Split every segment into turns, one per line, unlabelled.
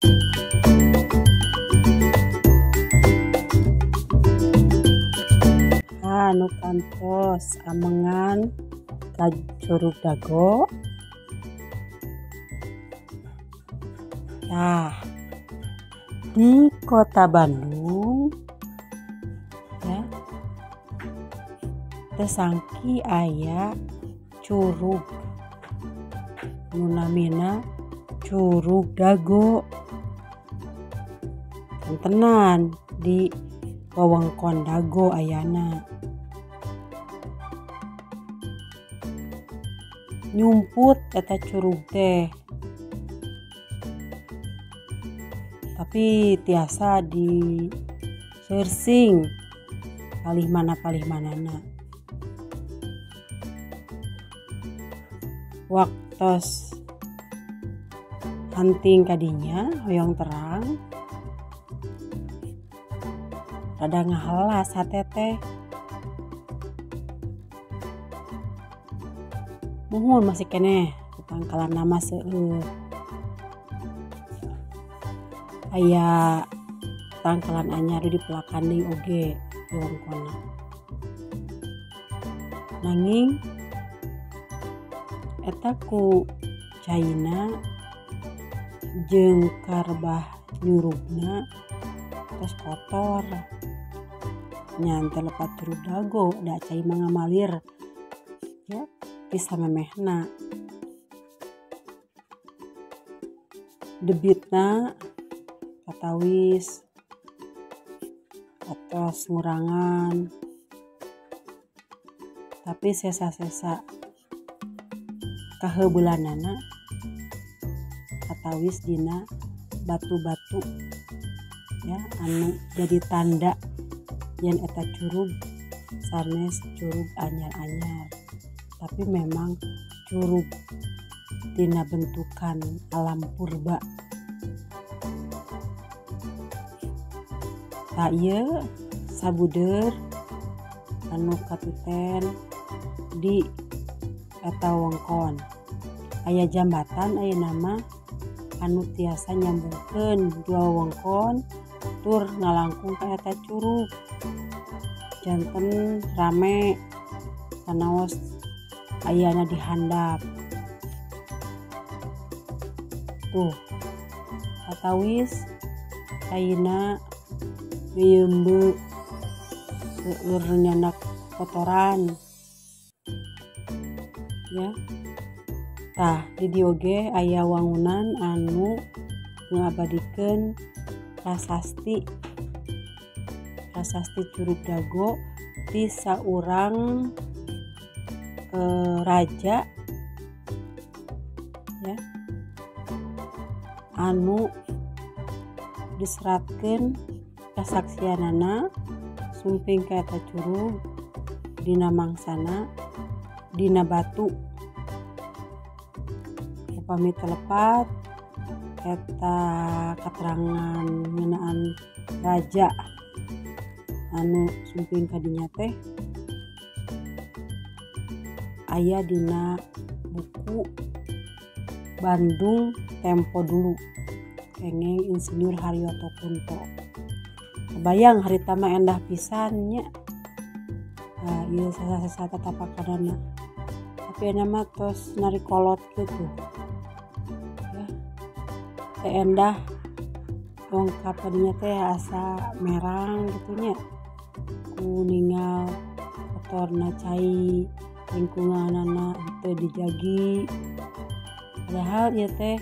Anu kantos amengan ka Curug Dago. Nah, di kota Bandung ya, teu sangki aya curug nu namina Curug Dago. Kantenan di wewengkon Dago ayana. Nyumput eta curug teh, tapi tiasa di searching palih mana palih manana. Waktos hunting kadinya hoyong terang rada ngahelas hate teh. Muhun masih keneh tetangkalan nama seueur. Aya tangkalan anyar di pelakan deui oge wewengkonna. Nanging eta ku caina jeung karbah nyurugna tos kotor. Nya teu lepat Curug Dago da cai mah ngamalir ya bisa memehna. Debitna katawis atos ngurangan, tapi sesa-sesa kaheubelanana katawis dina batu-batu ya anu jadi tanda yen eta curug sanes curug anyar-anyar, tapi memang curug tina bentukan alam purba. Tah ieu sabudeur anu katuten di eta wengkon. Aya jambatan ayeuna mah anu tiasa nyambungkeun dua wewengkon tur ngalangkung ka eta curug. Janten rame sanaos ayana di handap. Tuh katawis ayeuna ngeuyeumbeuk seueur nyanak kotoran ya. Tah di dieu oge aya wangunan anu ngabadikeun prasasti Curug Dago ti saurang raja ya anu diseratkeun kasaksianana sumping ka eta curug dina mangsana dina batu. Upami teu lepat eta katerangan ngeunaan raja anu sumping ka dinya teh aya dina buku Bandung Tempo Dulu kenging Insinyur Haryoto Kunto. Kebayang harita mah endah pisan nya. Nah, ieu sesa-sesa tatapakanana. Tapi ayeuna mah tos narikolot kitu. Ya. Teh endah dongkap kadinya teh asa merang kitu nya. Ku ningal kotorna cai, lingkunganana teu dijagi. Padahal ieu teh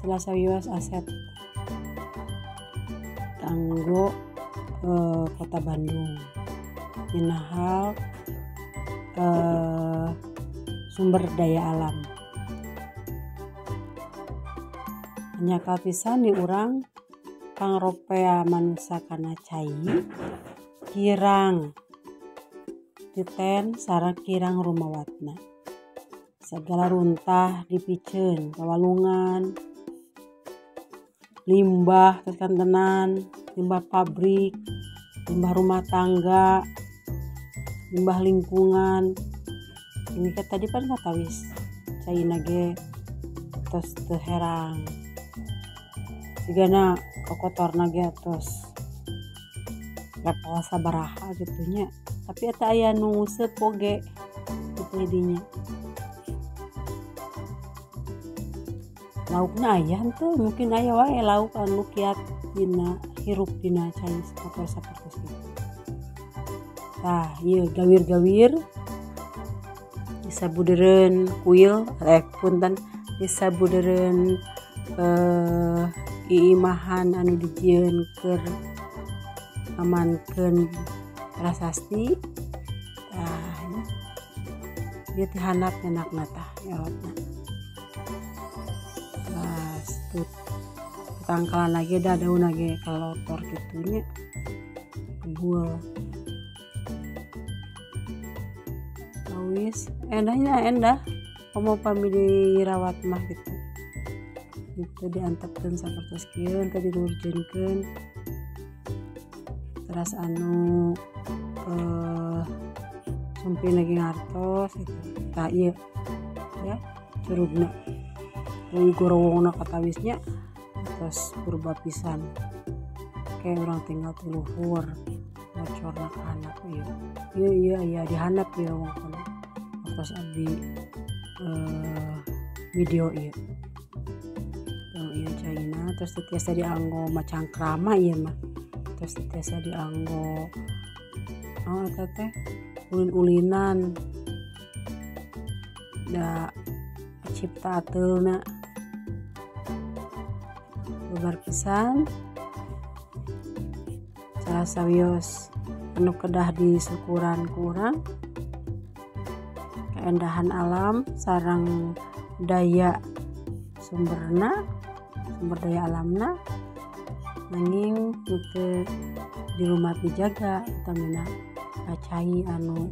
salah sawios aset kanggo kota Bandung. Dina hal sumber daya alam. Nyakal pisan di urang pangropea manusa kana cai kirang titen sareng kirang rumawatna. Segala runtah dipiceun ka walungan, limbah kekantenan, limbah pabrik, limbah rumah tangga, limbah lingkungan. Ini kan tadi pan katawis caina ge tos teu herang. Sigana kokotorna ge tos level sabaraha gitu nya, tapi eta aya nu nguseup oge gitu dinya. Laukna aya henteu, mungkin aya wae lauk anu kiat dina hirup dina cai kotor sapertos kitu. Tah ieu gawir-gawir disabudeureun kuil, punten disabudeureun iimahan anu dijieun keur ngamankeun prasasti. Tah ieu teh handap nyenakna tah elotna. Tangkalan lagi dah daun lagi kalotor gitunya kebul awis endahnya endah komo pami dirawat mah gitu itu diantepkeun sapertos kieu teh dilurjunkeun teras anu sumping lagi ngartos gitu tah ieu ya curugna gorowongna katawisnya terus berubah pisan kayak orang tinggal di luhur bocorna ka handap ieu ieu ieu aya di handap ieu wongkon terus abdi video ieu ieu caina terus tiasa dianggo macangkrama ieu mah terus tiasa dianggo oh eta teh ulin-ulinan da cipta ateulna lebar pisan cara sawios anu kedah disukuran ku urang keendahan alam sareng daya sumberna sumber daya alamna nanging teu di rumah dijaga utamina cai anu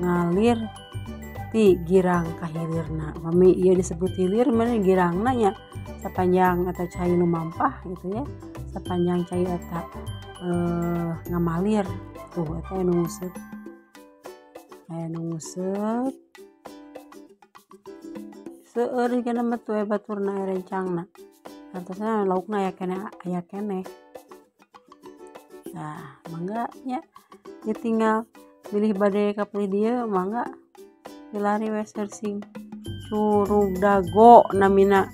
ngalir ti girang ka hilirna pami ieu disebut hilir mana girangna nya sepanjang eta cai nu mampah gitu ya sepanjang cai eta ngamalir tuh eta anu nguseup aya nu nguseup seueur kana mah tuh baturna rencangna hartosna laukna aya keneh aya keneh. Nah mangga nya ieu tinggal milih bade ka pilih dieu mangga milari we searching Curug Dago namina.